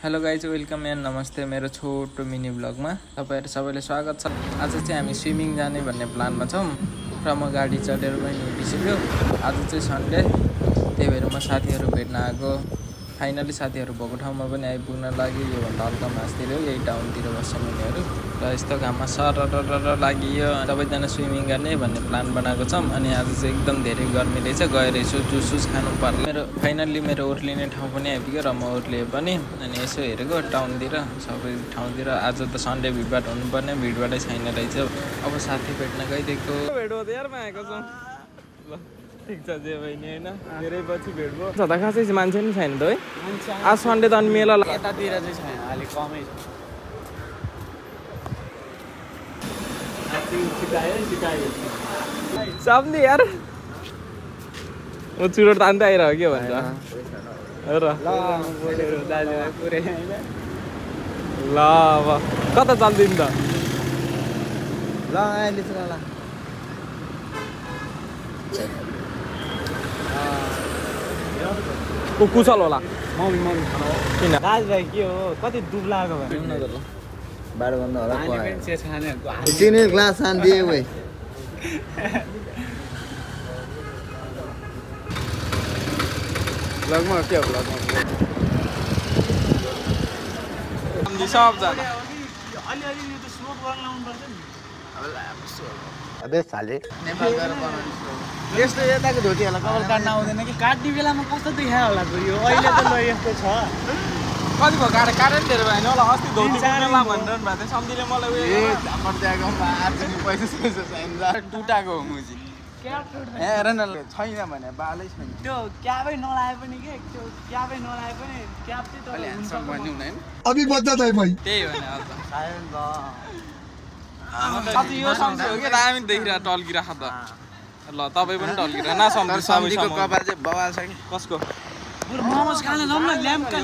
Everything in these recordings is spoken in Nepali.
हेलो गाइज, वेलकम एन्ड नमस्ते मेरो छोटो मिनी ब्लगमा तपाईहरु सबैलाई स्वागत छ। आज चाहिँ हामी स्विमिङ जाने भन्ने प्लानमा छौं र म गाडी चढेर पनि उठिसक्यो। आज चाहिँ सन्डे, त्यही भएर म साथीहरु भेट्न आएको। फाइनली साथीहरु भएको ठाउँमा पनि आइपुग्न लाग्यो। यो भन्दा हल्का मास्तिर यही टाउनतिर बस्छन् उनीहरु र यस्तो घाममा सरर लागियो। सबैजना स्विमिङ गर्ने भन्ने प्लान बनाएको छौं अनि आज चाहिँ एकदम धेरै गर्मी रहेछ। गएर यसो जुस खानु पर्ला। फाइनली मेरो ओर्लिने ठाउँ पनि आइपुग्यो र म ओर्लिए पनि अनि यसो हेरेको टाउनतिर सबै ठाउँतिर। आज त सन्डे भिडभाड हुनुपर्ने, भिडभाडै छैन रहेछ। अब साथी भेट्न गइदिएको। भेट हो यार माएको छौं। ल ठीक छ जे भइनी हैन, धेरै पछि भेट भयो। सदा खासै मान्छे नि छैन त है। आज सन्डे त अनि मेला यतातिर चाहिँ छैन, अलि कमै छ। सम्झे यार म चुरोट तान्दै आइरह्यो के भन्छ र ल अब कता चल्दिन त ल अहिले चल ल कुचल होला मम्मी किन राज भाइ के हो कति दुब्लाको भयो बाटो बन्द होला छानेहरुको चिनी ग्लास सान दिए भाइ लगमा के हो लगमा सम्झी सब जना अलि अलि यो त स्लोप गर्न लाउनु पर्छ नि। अबे साले नेपाल गएर बनाउनु यस्तो यताको धोतीहरुलाई कभर काट्न आउँदैन कि काट्ने बेलामा कस्तो देखा होला यो अहिले त ल यस्तो छ कति भयो काटेर दिएर भएन होला। अस्ति धोती बेला भनेर भएको थियो सम्झीले मलाई उयो ए झमर दिएको आज नि पैसा छैन टुटाको हो मुजी क्याप हेर न छैन भने बालै छैन त्यो क्यापै नलाए पनि के त्यो क्यापै नलाए पनि क्याप चाहिँ अलि ह्यान्डसम भन्नु हुँदैन। अभी बच्चा था भाई त्यही हो नि आज सायद साथी यो सम्झ्यो हो कि दामी देखिरा टल्किराख त ल तपाई पनि टल्किरा ना सम्झी सम्झीको कपाल चाहिँ बवाल छ कि कसको मोमोस खान जाउँ न ल्याम्पका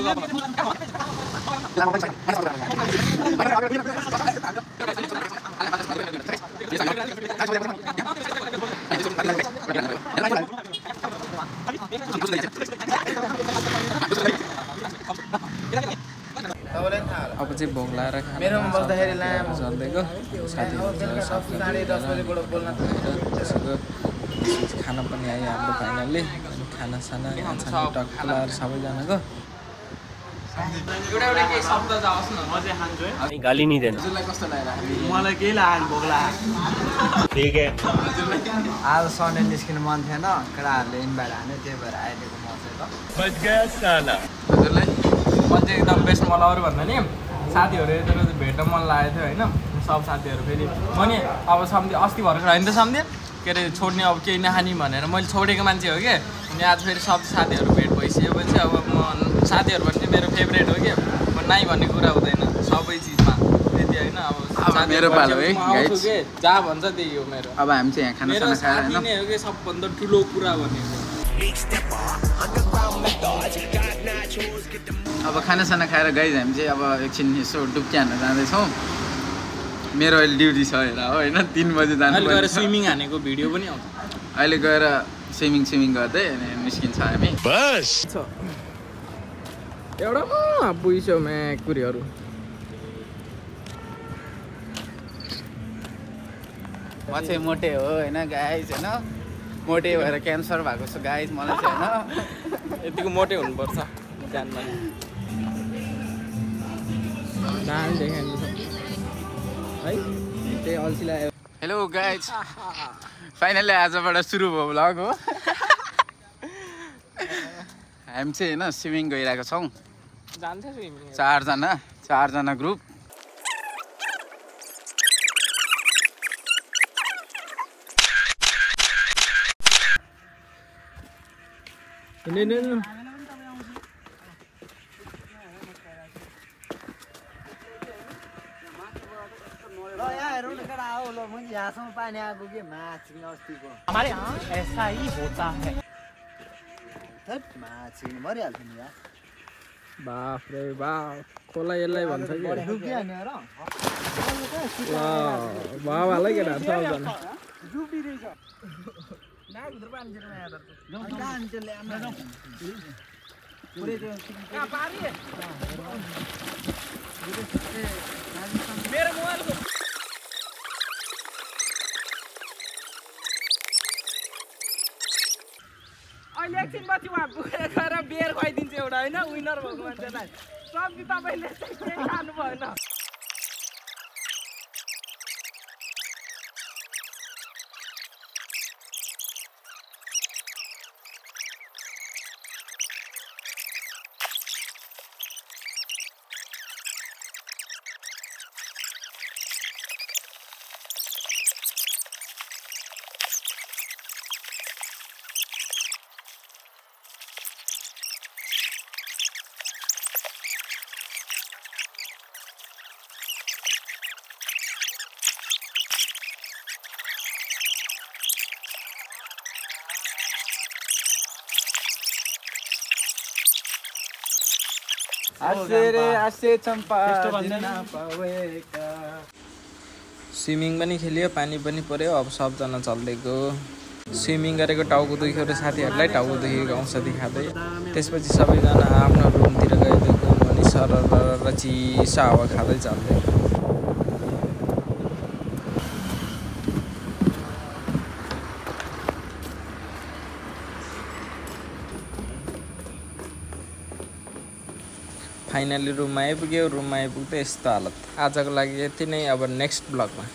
अब चाहिँ भोक लाएर मेरोमा बस्दाखेरि लामो चल्दैको खाना पनि आयो हाम्रो फाइनल्ली। खाना साना टक्लाएर सबैजनाको एउटा केही शब्द जाओस् न म चाहिँ खान्छु है गाली नहीं देना। हजुरलाई कस्तो लाग्यो मलाई केही लाग्यो भोक लाग्यो ठीक है। आज सन्डे निस्किनु मन थिएन, केटाहरूले इन्भाइट हान्यो त्यही भएर आइदिएको म चाहिँ ल बच गया साला। हजुरलाई म चाहिँ एकदम बेस्ट मलाई अरू भन्दा नि साथीहरू यता भेट्न मन लागेको थियो होइन। सब साथीहरू फेरि म नि अब सम्झे अस्ति भर्खर होइन त सम्झेँ के अरे छोड्ने अब केही नखाने भनेर मैले छोडेको मान्छे हो कि अनि आज फेरि सब साथीहरू भेट भइसकेपछि अब म साथीहरू भने मेरो फेभरेट हो कि म नाइ भन्ने कुरा हुँदैन सबै चिजमा त्यति होइन। अब मेरो पालो है गाइस, जहाँ भन्छ त्यही हो मेरो। अब हामी चाहिँ यहाँ खाना मेरो साना खाएर साथी नै हो कि सबभन्दा ठुलो कुरा भनेको। अब खाना साना खाएर गाइस हामी चाहिँ अब एकछिन यसो डुब्की हान्न जाँदैछौँ। मेरो अहिले ड्युटी छ हेर हो होइन 3 बजे जानु अहिले गएर स्विमिङ हानेको भिडियो पनि आउँछ। अहिले गएर स्विमिङ गर्दै अनि निस्किन्छ हामी बस एउटा पुइसो म्याकुरीहरू म चाहिँ मोटे हो होइन गाइस होइन, मोटे भएर क्यान्सर भएको छ गाइस मलाई चाहिँ होइन। यतिको मोटे हुनुपर्छ ध्यानमा दामी देखाइन्छ है त्यही अल्छीलाई। हेलो गाइस, फाइनली आजबाट सुरु भयो भ्लग हो। हामी चाहिँ होइन स्विमिङ गइरहेको छौँ जान्छ स्विमिङ चारजना ग्रुप। हमारे यहाँ ऐसा ही होता है। बाफ रे बाफ खोला यसलाई भन्छ कि बाबालाई केटाहरू सबजना होइन विनर भएको मान्छेलाई सब्जी तपाईँले केही खानु भएन आसे रे आसे चम्पा स्विमिङ पनि खेल्यो पानी पनि पर्यो अब सबजना चल्दैको स्विमिङ गरेको टाउको दुख्यो र साथीहरूलाई टाउको दुखेको औषधि खाँदै त्यसपछि सबैजना आफ्नो रुमतिर गइदिएको अनि सरर चिसो हावा खाँदै चल्दै फाइनली रुममा आइपुग्यो रुममा आइपुग्दै यस्तो हालत आजको लागि यति नै अब नेक्स्ट ब्लगमा